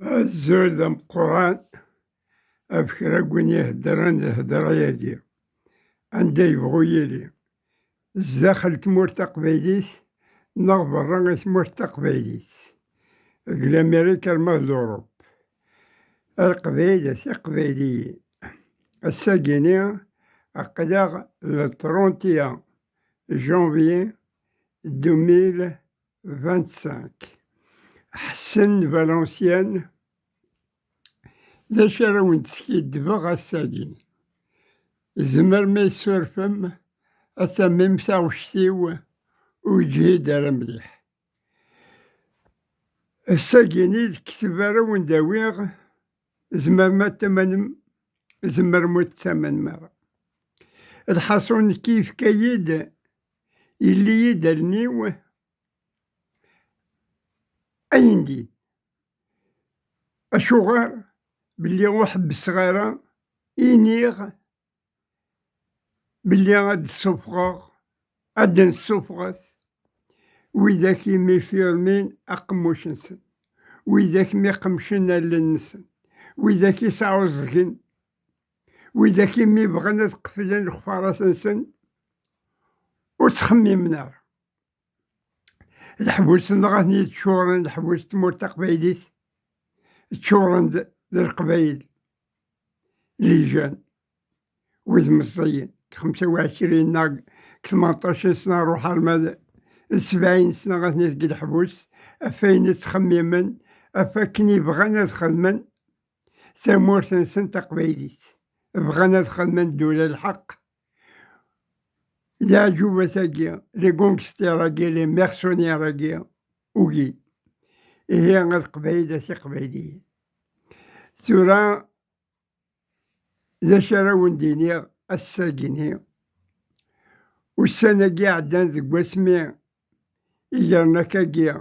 Azul d ameqqran ɣef kra n win iheddren lhedra-agi, anda yebɣu yili, zdaxel tmurt taqbaylit neɣ berra i tmurt taqbaylit, deg Lamirik arma d Lurup. A Leqbayel a tiqbayliyin, ass-agi-nni aql-aɣ le 31 janvier 2025. Ḥsen Valenciennes, d acu ara wen-d-skiddbeɣ ass-agi? Tzemrem ad yi-tessurfem, ad tamim taɣect-iw ur yeǧhid ara mliḥ. Ass-agi-nni lekteb ara wen-d-awiɣ, tzemrem ad tamanem, tzemrem ur tettamanem ara. Lḥaṣun nekk yefka-yi-d, yelli-yi-d allen-iw ayen din. Acuɣer belli ur ḥebbseɣ ara iniɣ belli ad d-ssuffɣeɣ, ad d-nessufɣet widak imi firmin aqemmuc-nsen, widak mi qemcen allen-nsen, widak i sɛuẓẓgen, widak imi bɣan ad qeflen lexfarat-nsen, ur ttxemmimen ara. Leḥbus-nneɣ ad ten-yeččuren, leḥbus n tmurt taqbaylit, ččuren d Leqbayel, lijan, wid meẓẓiyen, deg 25 neɣ deg 18 sna ruḥ arma d 70 sna atni deg leḥbus, ɣef wayen i ttxemmimen, ɣef wakken i bɣan ad xedmen tamurt-nsen taqbaylit, bɣan ad xedmen ddula lḥeqq. Leɛǧubat-agi, les gangsters-agi, les mercenaires-agi, ugin. Ihi a Leqbayel a tiqbayliyin. Tura d acu ara wen-d-iniɣ ass-agi-nni? Ussan-agi ɛeddan deg wasmi i gren akkagi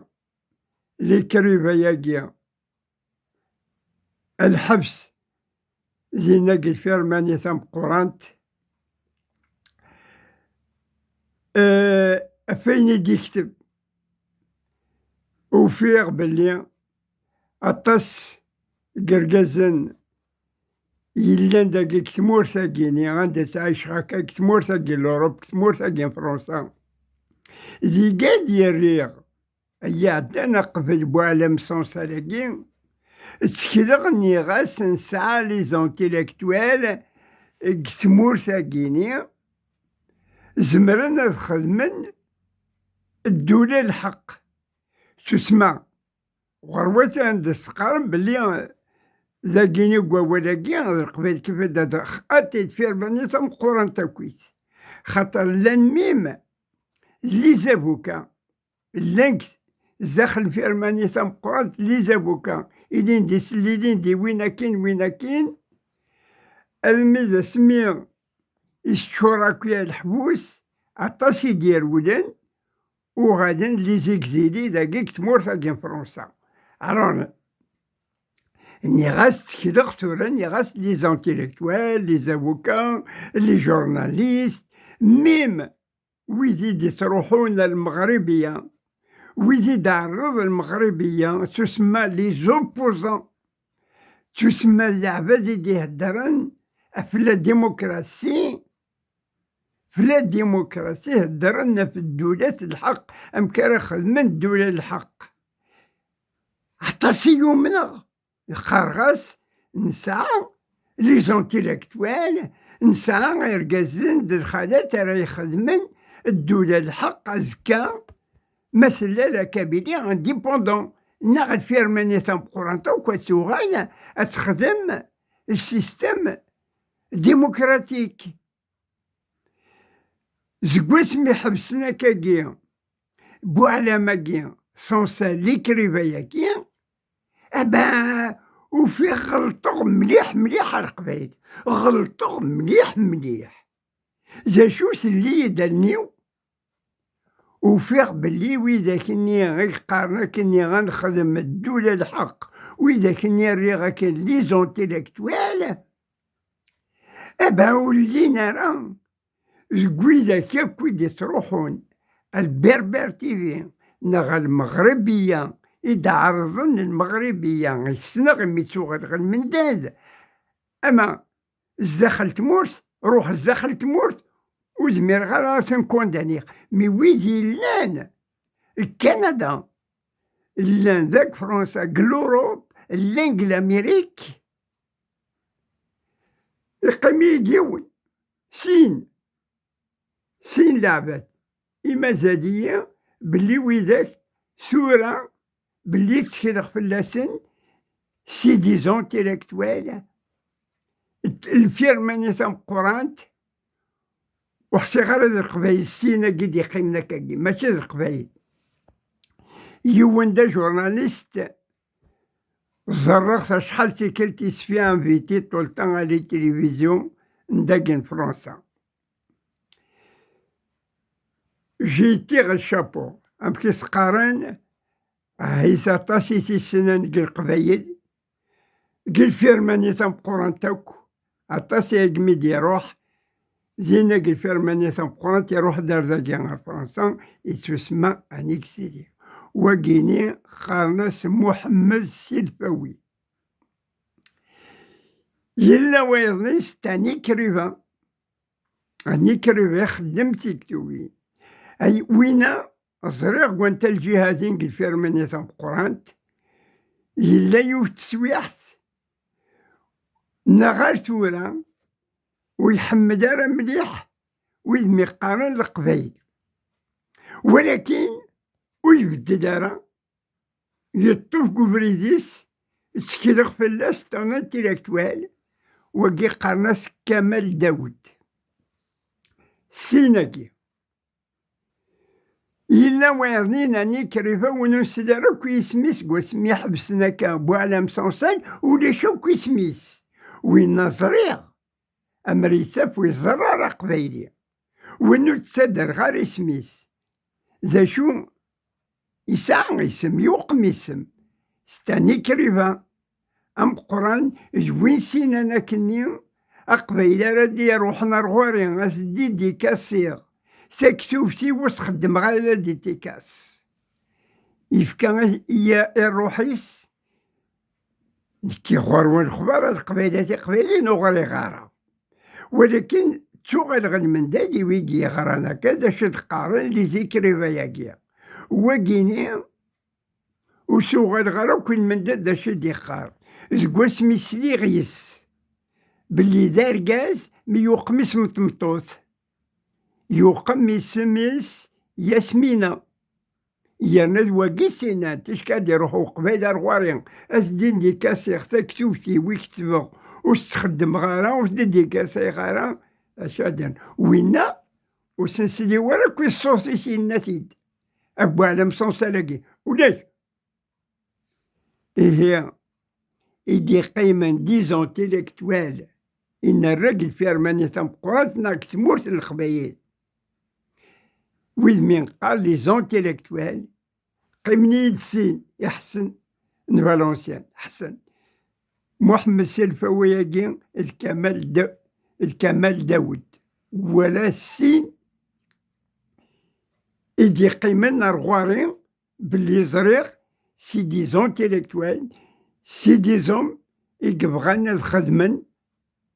l'écrivain-agi lḥebs dinna deg lfirma-nni tameqqrant ɣef wayen i d-yekteb ufiɣ belli aṭas n yergazen yellan dagi deg tmurt-agi-nni anda ttɛiceɣ akka deg tmurt-agi n Lurup, deg tmurt-agi n Fransa, d igad i rriɣ ay iɛeddan aqbel Buɛlam Sansal-agi, ttekleɣ nniɣ-as nesɛa les intellectuels deg tmurt-agi-nni, zemren ad xedmen ddula lḥeqq. Tusma, ɣer-wat anda teqqarem belli dagi-nni deg wawal-agi d Leqbayel kif ad d-xati lfirma-nni tameqqrant akkit. Xaṭer llan mim d les avocats. Llan zdaxel lfirma-nni tameqqrant les avocats, ilin di sellilin di win akin win akin, almi d asmi i s-tcuṛ akk ya leḥbus, aṭas i d-irewlen, uɣalen les exilés dagi deg tmurt-agi n Fransa. Alors, nniɣ-as ttekleɣ tura, nniɣ-as les intellectuels, les avocats, les journalistes, même wid i d-ittruḥun ar Lmeɣribiya, wid i d-ɛerreḍ Lmeɣribiya, ttusemma les opposants, ttusemma d leɛbad i d-iheddren ɣef la démocratie, ɣef la démocratie heddren ɣef ddulat lḥeqq, amek ara xedmen ddula lḥeqq. Aṭas i yumneɣ. Qqareɣ-as nesɛa les intellectuels, nesɛa irgazen d lxalat ara ixedmen ddula lḥeqq azekka ma tella la Kabylie indépendant neɣ lfirma-nni tameqqrant akk ad tuɣal ad texdem le système démocratique. Seg wasmi ḥebsen akkagi Buɛlam-agi Sansa l'écrivain-agi, eh ufiɣ ɣelṭeɣ mliḥ mliḥ a Leqbayel, ɣelṭeɣ mliḥ mliḥ. D acu telli-yi-d allen-iw? Ufiɣ belli widak-nni i yeqqaren akkenni ad nexdem ddula lḥeqq, widak-nni rriɣ akken les intellectuels, eh ben ur llin ara deg widak akk i d-ittruḥun al Berber TV neɣ al Meɣribiya يدعرضن المغربية السنغ ميتوغل المنداد أما زداخل تمورت روح زداخل تمورت وزمير غير تنكوندانيغ مي ويدي لان كندا لان ذاك فرنسا l'Europe لان l'Amérique يقيم يديون سين لعبات إما زادية بلي ويداك سورة بلي تكلخ في اللسن c'est des intellectuels الفيرماني قرانت وحسي غير هاد القبايل السينا قد يقيمنا كاكي ماشي هاد القبايل. يون دا journaliste زرغت شحال تيكلت il se fait inviter tout le temps à les télévisions نداكن فرنسا. j'tire le chapeau ام كيسقارن هاي سطاش تيسنان كي القبايل كي الفيرماني تمقران تاك عطاس يقمد يروح زينة كي الفيرماني تمقران يروح دار ذاكي فرنسا يتسمى un exilé وكيني خارناس محمد سيلفاوي يلا ويضني c'est un écrivain un écrivain خدم تيكتوي اي وينا زريغ وانت الجهازين كي الفيرماني تمقرانت يلا يوت تسويحت نغار ثورة ويحمد راه مليح ويد ميقارن القبايل ولكن ويبدل راه يطوف كوفريديس تكلخ فلاس un intellectuel وكي قرناس كمال داود سيناكي إلا ويرنينا نيكريفا ونسدر كي سميس قوسمي حبسنا كبوعلام صنصال ولا شو كي سميس وين زريغ أمريكا في زرارة قبايلية وإنو تسدر غير اسميس ذا شو يسعى اسم يوقم اسم c'est un écrivain أم قران وين سينا كني أقبيل راه يروح نرغوري غاس dédicacer ساكتوفتي واش خدم غير dédicace يفكا يا الروحيس كي غور الخبار القبيلات قبيلين وغري غارة ولكن تشغل غن من دادي ويجي غرانا كذا شد قارن les écrivains ياكيا وكيني وشغل غرا كل من داد شد يقار زكواس ميسلي غيس باللي دار غاز مي يوقم اسم تمطوط يوقم اسميس ياسمينة يانا واكي سينا تشكا يروحو قبيل رغواري اس dédicacer تكتوبتي ويكتبغ وش تخدم غارا وش dédicacer غارا اشادن وينا وسنسلي ورا كوي الصوصي النتيد ابو علم صونسالاكي ولاش إيه يدي قيما des intellectuels إن الرجل في أرمانيا تمقرات ناك تمورت القبايل ويد من قال les intellectuels قيمني سين يحسن فالونسيان حسن محمد سلفاوي الكمال داود ولا سين يدي قيمنا رغوارين باللي زريق c'est des intellectuels c'est des hommes يبغان خدمن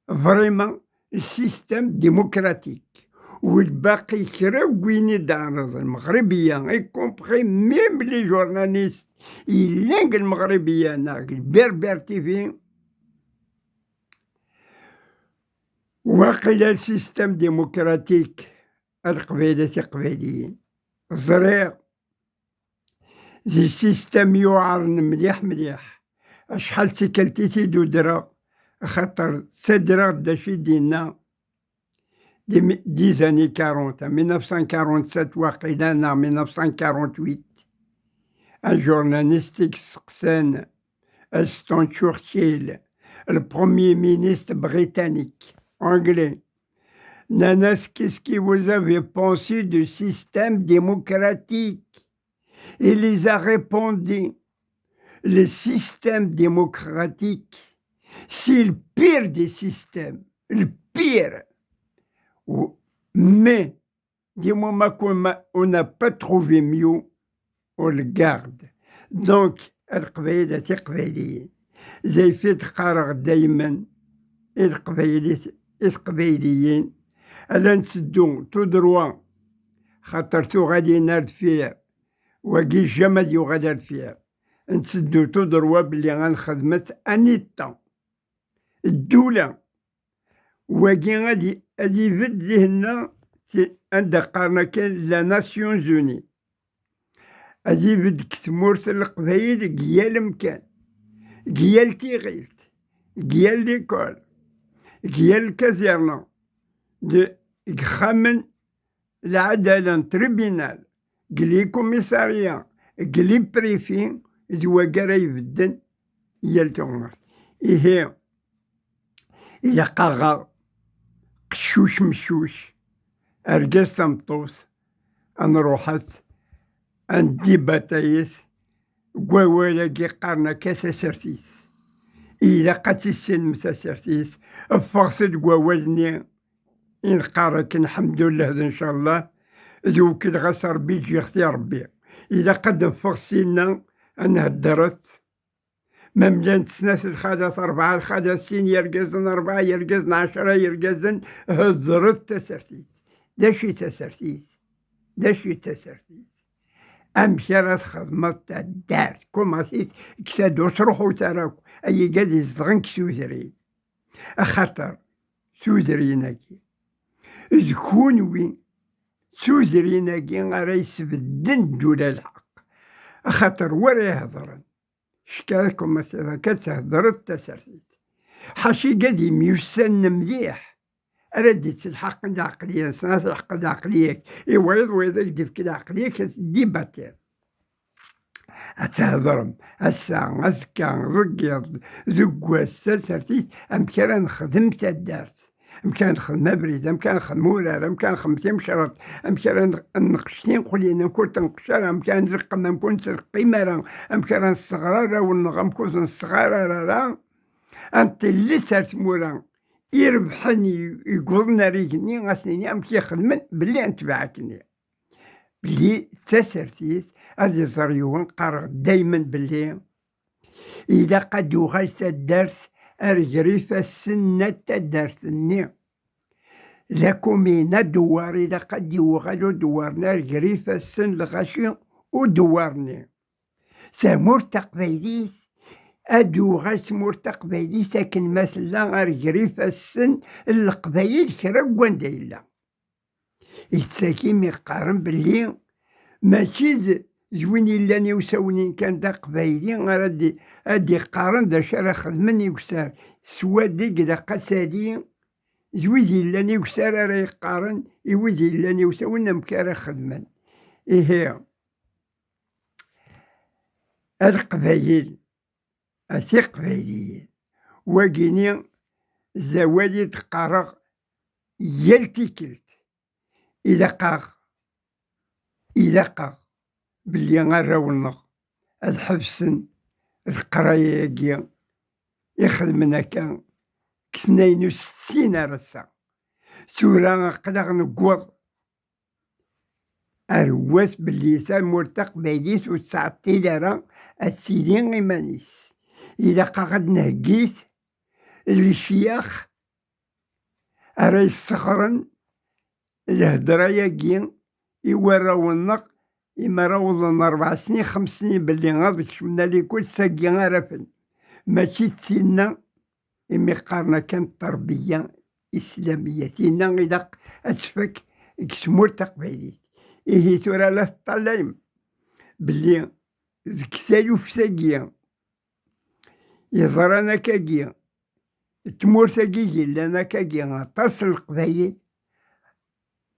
vraiment ال système démocratique والباقي كرا وين دار المغربية y compris même les journalistes يلانق المغربية نا Berbère TV وقيل ال système démocratique القبيلة القبيليين زريق زي système يوعرن مليح مليح شحال تيكلتي تيدودرا خاطر تدرا داشي دينا des années 40 1947 واقيلا نا 1948 un journaliste سقسان Winston Churchill ال premier ministre britannique anglais ناناس qu'est-ce que vous avez pensé du système démocratique? Il les a répondu, le système démocratique, c'est le pire des systèmes, le pire. Mais, du moment qu'on n'a pas trouvé mieux, on le garde. donc القبايل تقبايليين زي في تقارغ دايما القبايليين ألا نسدو tout droit خاطر تو غادي نارد فيه وكي jamais يغادر فيه نسدو tout droit بلي غنخدمت un état الدولة وكي غادي يبد ذهننا عند قارنا كان la Nations Unies غادي يبد كتمورت القبايل كيال المكان كيال تيغيلت كيال l'école كيال الكازيرنا خمن العدالة tribunal les commissariats les préfets دوا كرا يبدن يال تغمرت إيه إلا قاغا قشوش مشوش أرجاز تمطوس أن روحت أن ديباتايث قواولا كي قارنا كاسا سرتيث إلا قاتي السن مسا سرتيث فغسد قواولني إن قارك الحمد لله إن شاء الله ذوك غاس ربي يجي اختي ربي إلا قد فغسينا أن هدرت ما ملان سنة الخادة أربعة الخادة سين يرقزن 4 يرقزن 10 يرقزن هدرت تسرتيث داشي تسرتيث داشي تسرتيث أمشي راه خدمت الدار كوماسيت كسادو تروحو تراكو أي قاد يزغن كسوزرين أخاطر سوزريناكي ذكون سوزريناكي راه يسبدن الدولة الحق أخاطر ورا يهضرن شكاكم مثلا كتهضر تسرتيت حاشي قاد يميسن مليح رديت الحق العقلية سنة الحق العقلية إيوا ويض يدير كده عقلية ديباتير أتهضرم الساعة أزكى رقيض ذقواس تسرتيت أمكان نخدم تدارت أمكان نخدم بريد أمكان نخدم ورار أمكان نخدم تمشرط أمكان نقشتين قولي نكون تنقشر أمكان نرقم نكون ترقيمة أمكان نصغر ونغم كون نصغر أنت اللي سارت مورا يربحني يقولنا ريقني غاسنيني أمشي خدمن بلي أنتبعتني بلي تسرتيت غادي زريون قرر دايما بلي إلا قد يغال الدرس أرجري فالسنة تدرسني لكم دوار إلا قد يغالو دوارنا أرجري فالسن الغاشي ودوارني ثمور تقبيليت أدو غاش مور تقبيلي ساكن مثلا أرجري فالسن القبايل كرا دايلا يتساكي ميقارن باللي ماشي زوين إلا نيوساونين كان دا قبايلي غادي أدي قارن دا شرا خدمن يكسار سوا ديك دا قسالي زويز إلا نيوسار راه يقارن إويز إلا نيوساون مكارا خدمن إيه القبايل أثق قبايليين وكيني زوالي تقارغ يلتكلت إذا قاغ بلي غراونغ أد حبسن القراية كي يخدمنا كان 62 رسا سورة قدغ نقوض أرواس بلي ثامور تقبايليت وتسعطيل راه السيدين إيمانيس إذا قاعد نهجيت الشياخ راه يسخرن الهدرة ياكي يوراو النق إما راوضن 4 سنين 5 سنين باللي غادي كشمنا l'école ساكي غارفن ماشي تسينا إمي قارنا كانت تربية إسلامية تينا إذا أتفك كتمور تقبايليت إيه تورا لا تطلعيم باللي ذكسالو في ساكيا يضرانا كاكيا تمور ساكي لنا كاكيا عطاس القبايل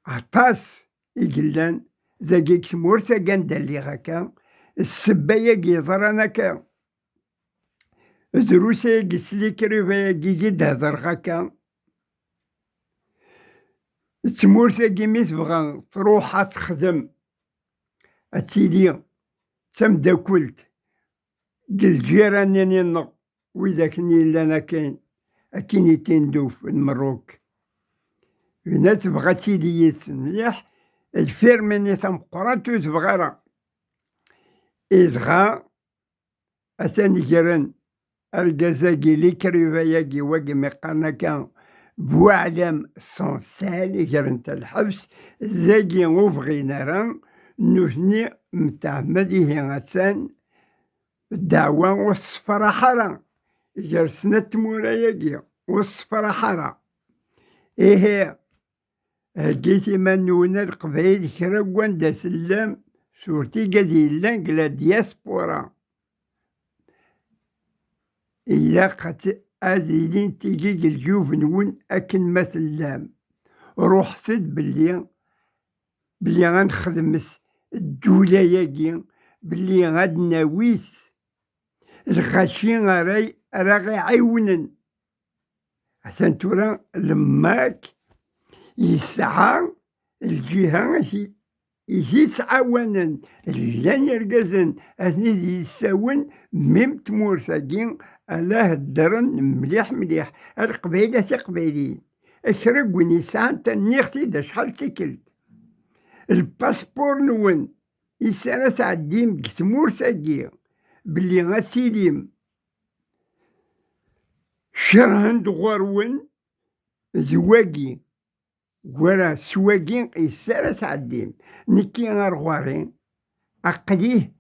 عطاس يقلان ذاكي تمور ساكان دالي غاكا السبايا كي يضرانا كا دروسا كي سليكريفايا كي كي دهضر غاكا تمور ساكي مي تبغى تروح تخدم أتيلي تمداكلت الجيران نينا وإذا كني لنا كاين أكيني تندوف المروك هنا تبغى تيلي مليح الفيرميني تمقرات تبغى راه إذغا Atan gren argaz-agi l'écrivain-agi wagi mi qqaren akka Buɛlam Sansal gren-t lḥebs, dagi ur bɣin ara nutni mtaɛmed. Ihi attan ddeɛwa ur tessefraḥ ara gar snat tmura-agi, ur tessefraḥ ara. Ihi heggit iman-nwen a Leqbayel kra n wanda tellam, surtout igad yellan deg la diaspora. Ilaq ad ilint tigi deg leǧyub-nwen akken ma tellam. Ruḥet-d belli ad nxedmet ddula-agi, belli ad nawit lɣaci ara ɣ-iɛiwnen. Atan tura lemmak yesɛa lǧiha i t-ittɛawanen, llan yergazen ad ten-id-yessawen mim tmurt-agi ala heddren mliḥ mliḥ. A Leqbayel a Tiqbayliyin, kra n win yesɛan tanniɣt-id acḥal d tikkelt, lpaspur-nwen i s ara tɛeddim deg tmurt-agi belli ad tilim cerhen-d ɣur-wen d wagi, wara s wagi i s ara tɛeddim. Nekki ar ɣur-i aql-i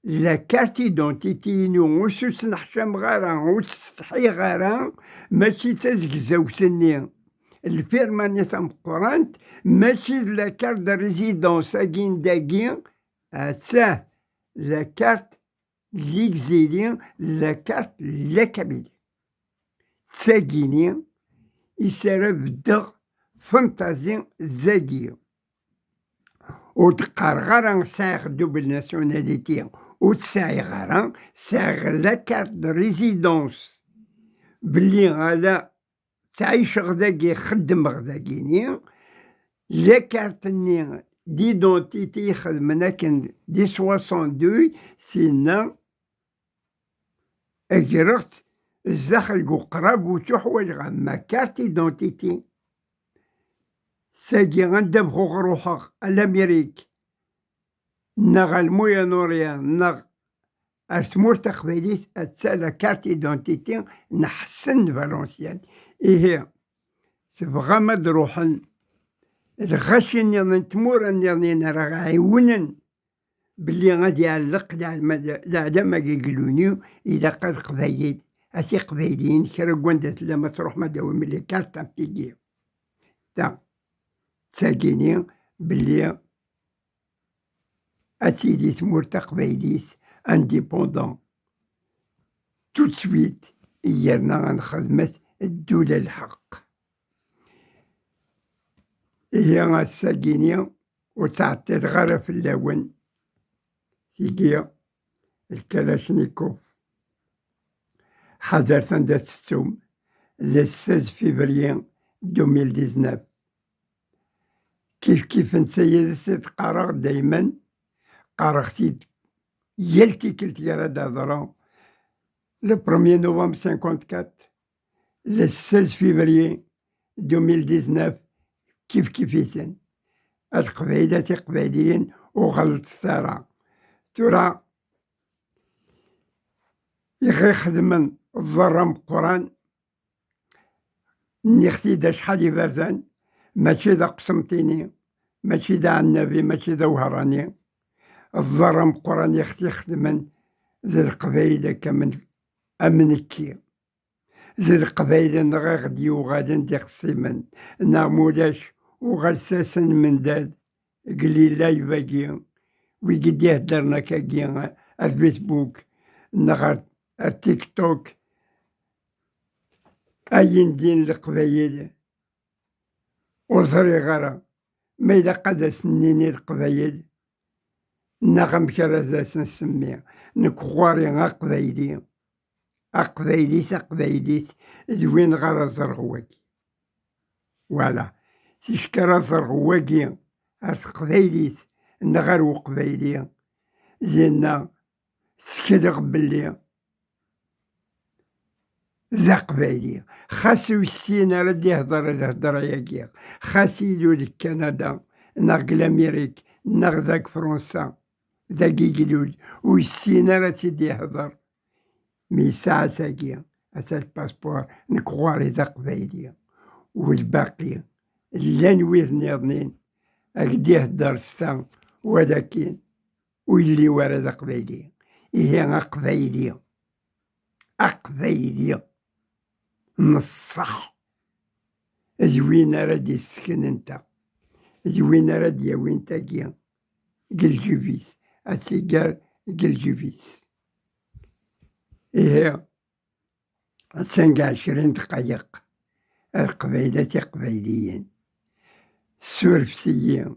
la carte identité-inu ur s-ttneḥcameɣ ara, ur ttsetḥiɣ ara, mačči d tazegzawt-nni, lfirma-nni tameqqrant, mačči d la carte de résidence agi n dagi, attah la carte l'exilé, la carte la Kabylie. D tagini i s ara beddeɣ fantasy dagi. Ur d-qqareɣ ara sɛiɣ double nationalité, ur tt-sɛiɣ ara, sɛiɣ la carte de résidence. Belli ala ttɛiceɣ dagi, xeddmeɣ dagini, la carte-nni d'identité i xedmen akken di 62, tinna greɣ-tt zdaxel deg uqrab ur tuḥwajeɣ ma carte d'identité. Tagi anda bɣuɣ ruḥeɣ, a l'Amérique neɣ al Moyen-Orient neɣ ar tmurt taqbaylit, atta la carte d'identité n Ḥsen Valenciennes. Ihi tebɣam ad ruḥen lɣaci nniḍen, tmura nniḍen ara ɣ-ɛiwnen belli ad iɛelleq leɛlam-agi deg Luni, ilaq ad Leqbayel, a Tiqbayliyin, kra n wanda tellam ad truḥem ad awim les cartes am tigi. Ta d tagini belli ad tili tmurt taqbaylit indépendant tout de suite, yerna ad nxedmet ddula lḥeqq. Ihi ass-agini ur ttɛeṭṭileɣ ara fell-awen, tigi lkalachnikov. Ḥadret anda tettum, le 16 février 2019. Kif kif netta yid-s i d-qqareɣ daymen, qqareɣ-t-id yal tikkelt ara d-hedreɣ, le 1er novembre 54, le 16 février 2019, kif kif-iten. A Leqbayel a Tiqbayliyin ur ɣellṭet ara. Tura i ɣ-ixedmen ḍḍer ameqqran, nniɣ-t-id acḥal iberdan, mačči d aqṣemṭini, mačči d aɛennabi, mačči d awehṛani. Ḍḍer ameqqran i ɣ-t-ixedmen d Leqbayel akka am nekki. D Leqbayel-nneɣ i ɣ-d-yuɣalen d ixṣimen, neɣ mulac uɣalet-asen mendad deg lilayb-agi, wigi d-iheddren akkagi ar Facebook neɣ ar TikTok, ayen din Leqbayel ur ẓriɣ ara ma ilaq ad asen-nini Leqbayel neɣ amek ara ad asen-nsemmi. Nekk ɣur-i aqbayli, aqbayli taqbaylit d win ɣer ara ẓreɣ wagi. Wala, ticki ara ẓreɣ wagi ar teqbaylit neɣ ar uqbayli, dinna ttekleɣ belli d aqbayli, xas ur yessin ara ad d-ihder lhedra-agi, xas ilul deg Kanada neɣ deg Lamirik neɣ deg Fransa, dagi i ilul, ur yessin ara ad tt-id-ihder. mais الساعة ثاقي أتا ال passeport نكغواري ذا قبايلي والباقي لان ويذ نيضنين أكدي يهدر ستا ولكن ويلي ورا ذا قبايلي. إيه أقبايلي أقبايلي نصح زوين راه يسكن انت زوين راه دياوين تاكي قلجبيس أتيقال قلجبيس. إيه تنقع 20 دقايق القبيلات قبيليين السورفسيين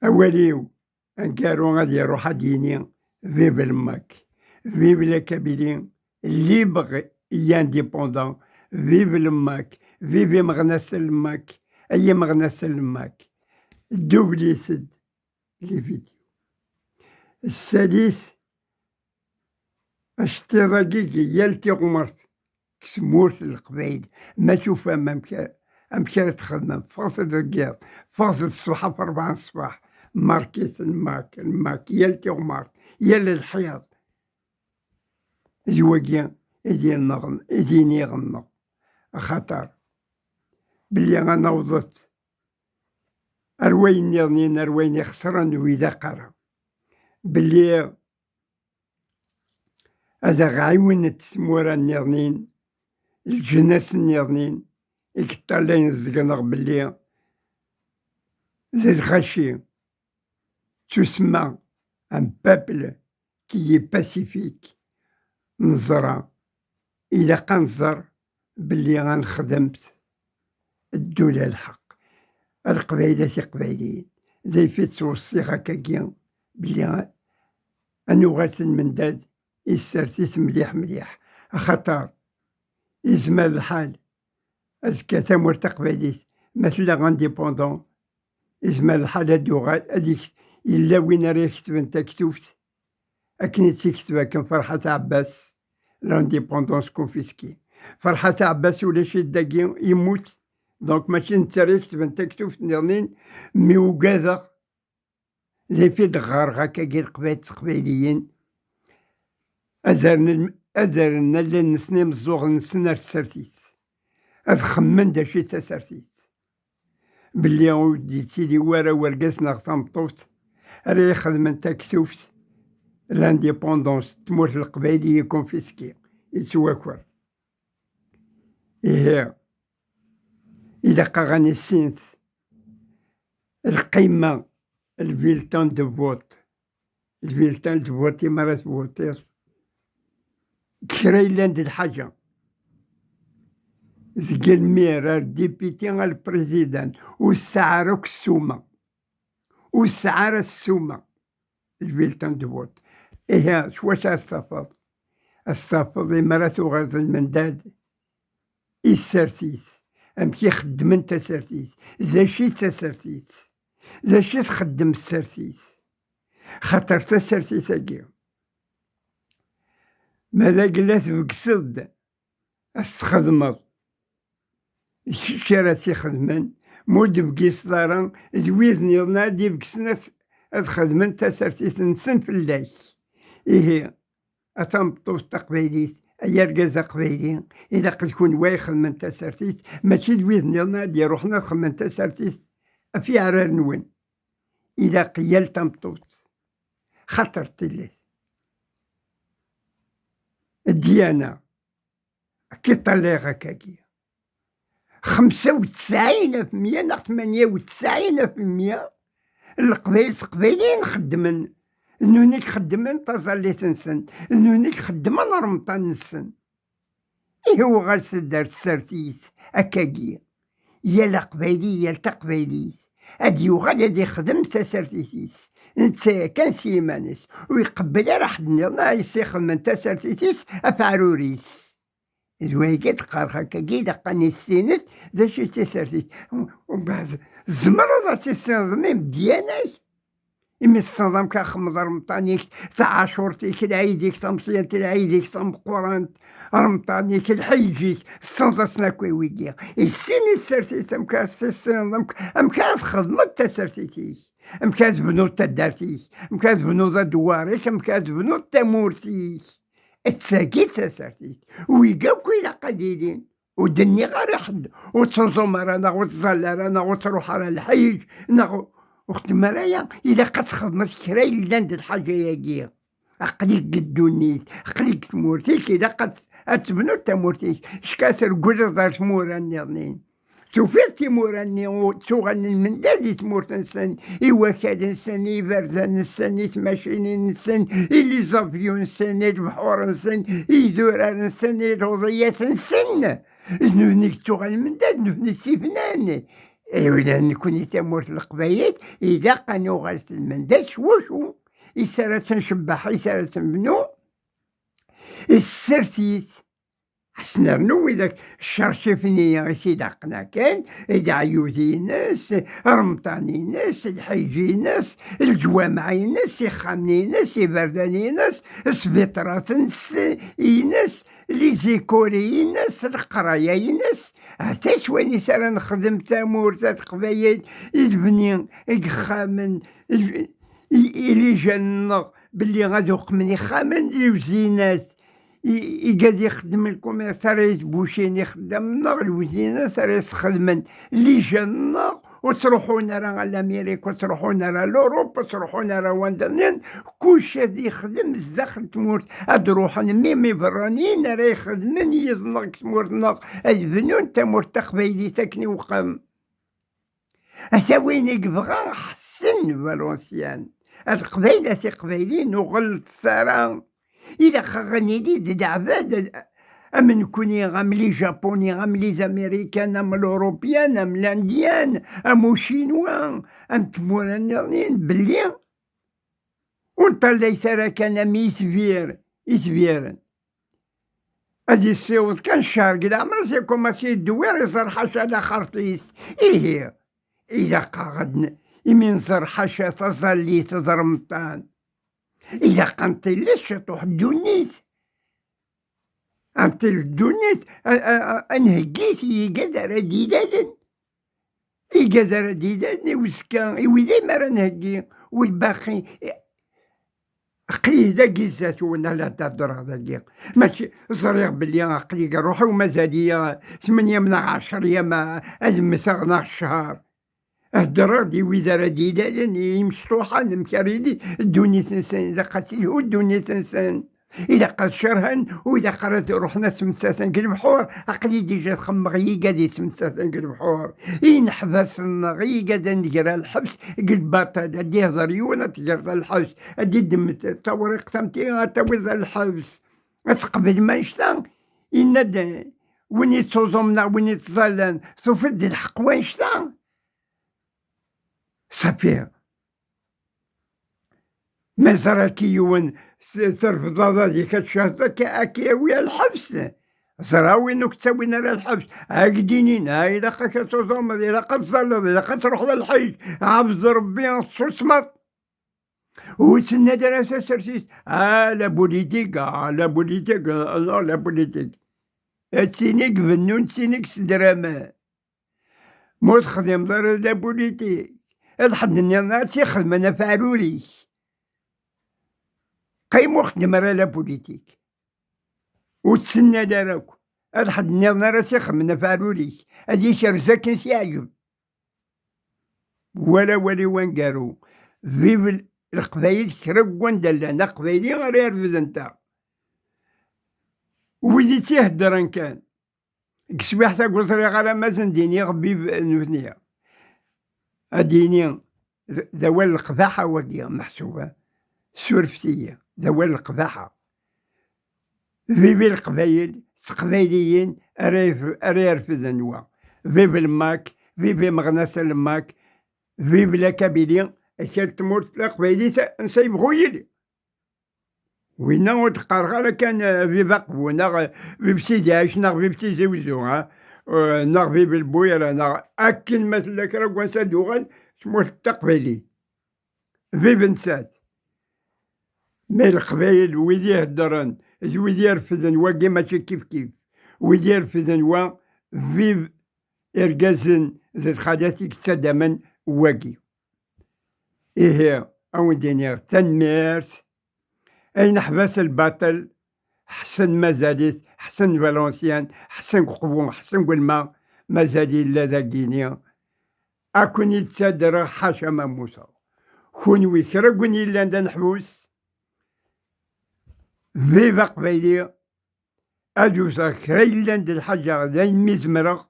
أوليو أنكارو غادي يروح ديني vive le MAK, vive la Kabylie libre et indépendante, vive le MAK, vive مغناس الماك أي مغناس الماك. دوبلي سد les vidéos. السادس اشتراكي يالتي غمرت كسمورت القبايل ما تشوفها أمشي تخدم فاصل الرقيق فاصل الصباح في 4 الصباح ماركيت الماك الماك يالتي غمرت يال الحياط زواجي إديني غنغ خطر بلي غنوضت أروين نيضنين أروين خسران وإذا قرا بلي هذا غايون تسمورا النيضنين الجناس النيضنين إكتالين زقنغ بلي ذي الغشي تسمى un peuple qui est pacifique. نزرع إلا قنزر بلي غنخدمت الدولة الحق القبيلة قبيليين زي في توصي هكاكي بلي أنوغات المنداد السرتيس مليح مليح خطر يزمر الحال أزكى تمور تقبيليت مثلا indépendante يزمر الحال هادو هذيك إلا وين راه يكتب انت كتبت أكني تكتب كان فرحة عباس l'indépendance confisquée فرحة عباس ولا شي داكي يموت donc ماشي انت راه يكتب انت كتبت نيرنين mais وكذا زي في دغار هكا كي القبائل القبيليين أزرنا اللي نسني مزوغ نسنا السرتيت أذ خمن دا شي تسرتيت بلي ودي تيلي ورا ورقاس نغ تمطوط راه يخدم انت كتوفت l'indépendance تموت القبايلية confisquée يتواكر. إيه إلا قا سينث القيمة ال bulletin de vote ال bulletin de vote مرة تفوتير كرا إلا عند الحاجة ذك ال maire ال député ال président والسعر السومة والسعر السومة ال bulletin de vote. إيه شواش استفض استفض مرة غاز المنداد السرتيت أمكي خدمن تسرتيت ذا شي تسرتيت ذا شي تخدم السرتيت خاطر تسرتيت أكي ماذا قلت بقصد استخدمت شرا تيخدمن مود بقيس دارا دويز نيضنا دي بقسنا أتخدمن تسرتيت نسن في اللاك. إيه أتنبطو التقبيليت أي رجاز قبيلي إذا قد يكون وايخ من تسرتيت ماشي دويز نيضنا دي روحنا خمن تسرتيت في عرار نون إذا قيل تنبطوت خاطر تلث الديانة كي طلع هكاكي 95% ناغ 98% القبايل قبايلين خدمن نونيك خدمن تظليت نسن نونيك خدمن رمضان نسن. إيه هو غالس دار السرتيت أكاكي يا القبايلي يا التقبايليت أدي يغال أدي يخدم تسرتيتيس نتا كان سيمانيس ويقبل راح النظام يسيخ من تسرتيتيس أفعروريس الواجد قال هكا كي دقاني السينت ذا شي تسرتيت ومن بعد زمرض تسرتيت مدياناي إمي الصدام كخمض رمطانيك تاع عاشورتيك العيديك تمصيانت العيديك تمقرانت رمطانيك الحيجيك الصندسنا كويويكي السين السرتيت أمكا السين أمكا خدمت تسرتيتيك Amek ara tebnuḍ taddart-ik, amek ara tebnuḍ adewwar-ik, amek ara tebnuḍ tamurt-ik. D tagi d tasertit. Wigi akk ilaq ad ilin. Ur d-nniɣ ara ḥedd ur ttruẓum ara neɣ ur ttẓalla ara neɣ ur ttruḥ ara lḥiǧ neɣ ur xeddem ara aya. Ilaq ad txedmeḍ kra yellan d lḥaǧa-agi. Aql-ik deg ddunit, aql-ik deg tmurt-ik, ilaq ad tebnuḍ tamurt-ik. Cka treggleḍ ar tmura nniḍen. Tufiḍ timura-nni ur ttuɣalen mendad i tmurt-nsen, i wakal-nsen, i yiberdan-nsen, i tmacinin-nsen, i lizavyun-nsen, i lebḥur-nsen, i yidurar-nsen, i luḍiyat-nsen. D nutni i yettuɣalen mendad, nutni d tifnan. Ula nekkni tamurt n Leqbayel, ilaq ad nuɣal s lmendad s wacu i s ara tt-ncebbeḥ, i s ara tt-nbnu, i tsertit. Asnernu widak ccercif-nni i s-ilaqen akken, leɛyud-ines, remṭan-ines, lḥiǧ-ines, leǧwameɛ-ines, ixxamen-ines, iberdan-ines, sbiṭrat-ines, lizikuri-ines, leqraya-ines. Ata s wayen i s ara nexdem tamurt a Leqbayel, i lebni i yexxamen, i lijan-nneɣ belli ad uqmen ixxamen, lewzinat, igad ixeddmen lkumiṛs ara yettbucin ixeddamen-nneɣ, lewzinat ara yesxedmen lijan-nneɣ, ur ttruḥun ara a Lamirik, ur ttruḥun ara Luṛup, ur ttruḥun ara wanda nniḍen, kullec ad yexdem zdaxel tmurt, ad ruḥen mim iberraniyen ara ixedmen yid-neɣ deg tmurt-nneɣ, ad bnun tamurt taqbaylit akken iwqem. Ata win i yebɣa Ḥsen Valenciennes. A Leqbayel a tiqbayliyin ur ɣellṭet ara. Ilaq ad nili d leɛbad am nekkni, am les Japonais, am les Américains, am l'Européen, am l'Indien, am Ucinwa, am tmura nniḍen belli ur nṭallayet ara kan am yitbir, itbiren. Ad yessiweḍ kan ccer deg leɛmer-is, yekumasi yeddewwir iẓer ḥaca laxert-is. Ihi, ilaq-aɣ ad imi nẓer ḥaca taẓallit d Remṭan, ilaq ad nṭilli ciṭuḥ ddunit. Ad nṭill ddunit, ad nheggit i yigad ara d-ilalen. Igad ara d-ilalen i uzekka, i wid mi ara nheggi, ulbaqi aql-i dagi zdat-wen ala d-heddreɣ dagi. Mačči ẓriɣ belli aql-i ṛuḥ-iw mazal-iyi tmenya neɣ ɛecṛ yam ad mmteɣ neɣ ccher. Heddreɣ-d i wid ara d-ilalen, i imecṭuḥen, amek ara yili ddunit-nsen, ilaq ad telhu ddunit-nsen. Ilaq ad cerhen, ur ilaq ara ad ruḥen ad ttmettaten deg lebḥur. Aql-i dija txemmeɣ yigad yettmettaten deg lebḥur. Ineḥbas-nneɣ, yigad ad nger lḥebs deg lbaṭel. Ad d-ihder yiwen ad tegreḍ lḥebs, ad d-iddem tawriqt am ti ad tawiḍ lḥebs. Ad tqeblem annect-a? Yenna-d win yettuẓumen neɣ win yettẓallan, tufiḍ-d lḥeqq wannect-a? Safi. Ma ẓra-k yiwen terfeḍ aḍad-ik ad tcehdeḍ ad k-yawi ar lḥebs. Ẓra win ur k-ttawin ara lḥebs, ad k-d-inin, a ilaq-ak ad tuẓumeḍ, ilaq ad tẓalleḍ, ilaq ad truḥeḍ ar lḥiǧ, ɛbed Rebbi, tessusmeḍ. Ur ttennad ara tasertit, a la politique, a la politique, non la politique. D tin i ibennun, d tin i yessedramen. Ma ur texdimeḍ ara la politique, ad ḥedd-nniḍen ad tt-ixedmen ɣef aɛrur-ik. Qqim ur xeddem ara la politique. Ur ttennal ara akk. Ad ḥedd-nniḍen ara tt-ixedmen ɣef aɛrur-ik. Ad ikerrez akken s-yeɛjeb. Wala wali wangaru. Vive Leqbayel kra n wanda llan. Aqbayli ara yerfden ta. Wid i tt-iheddren kan. Deg teswiɛt-a ur ẓriɣ ara ma asen-d-iniɣ vive nutni. Ad d-ini d awal leqbaḥa wagi meḥsub. Surfet-iyi, d awal leqbaḥa. Vive Leqbayel d teqbayliyin ara yerfden wa. Vive Lmak, vive imeɣnasen Lmak, vive la Kabylie, akal n tmurt taqbaylit ansa yebɣu yili. Winna ur d-qqareɣ ara kan vive Aqbu neɣ vive Sidi Ɛic neɣ vive Tizi Wezzu, neɣ vive Lbuyra neɣ akken ma tella kra n wansa d-uɣal tmurt taqbaylit. Vive nettat. Ma Leqbayel wid iheddren d wid irefden wagi mačči kifkif. Wid irefden wa vive irgazen d lxalat i yettadamen wagi. Ihi awen-d-iniɣ tanemmirt, ay neḥbas lbaṭel, Ḥsen mazal-it, Ḥsen Valenciennes, Ḥsen deg Uqbu, Ḥsen deg Ulma, mazal yella dagini. Ad ken-id-ttaddreɣ ḥaca ma mmuteɣ. Kunwi kra n win yellan d aneḥbus, vive Aqbayli, ad wteɣ kra yellan d lḥaǧa d ayen mi zemreɣ,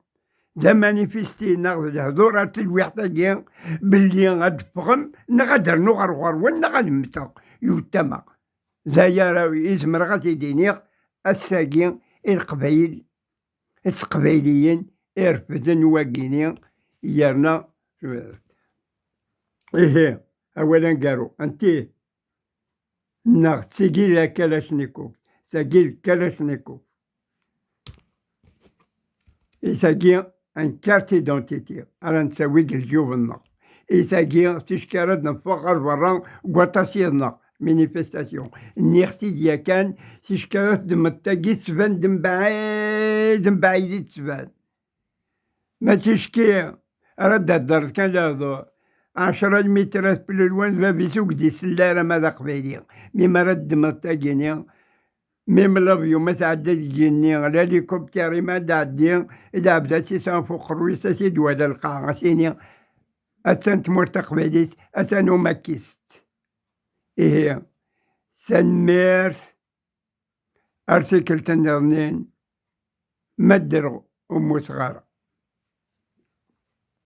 d amanifesti neɣ d lehdur ar telwiḥt-agi belli ad d-ffɣem neɣ ad rnuɣ ar ɣur-wen neɣ ad mmteɣ yiwet tama. D aya ara i zemreɣ ad t-id-iniɣ ass-agi i Leqbayel d Teqbayliyin irefden wagini yerna ihi awal aneggaru anti neɣ d tigi la Kalachnikov, tagi d Kalachnikov. I tagi un carte identité ara nettawi deg lǧyub-nneɣ. I tagi ticki ara d-neffeɣ ɣer berra deg waṭas yid-neɣ manifestation. Nniɣ-t-id yakan ticki ara teddmeḍ tagi tettban-d mebɛid mebɛid i d-tettban. Ma ticki ara d-thedreḍ kan lehdur, ɛecra lmitrat plus loin bab-is ur k-d-isell ara ma d aqbayli. Mi ara d-teddmeḍ tagini, même l'avion ma tɛedda deg yigenni, l'hélicoptère ma d-tɛeddi, lɛebd ad tt-isɛu ɣef uqerruy-is ad t-id-wala lqaɛa, ad s-yini attan tmurt taqbaylit, atan umakist. Ihi, tanemmirt ar tikkelt nniḍen ma ddreɣ ur mmuteɣ ara.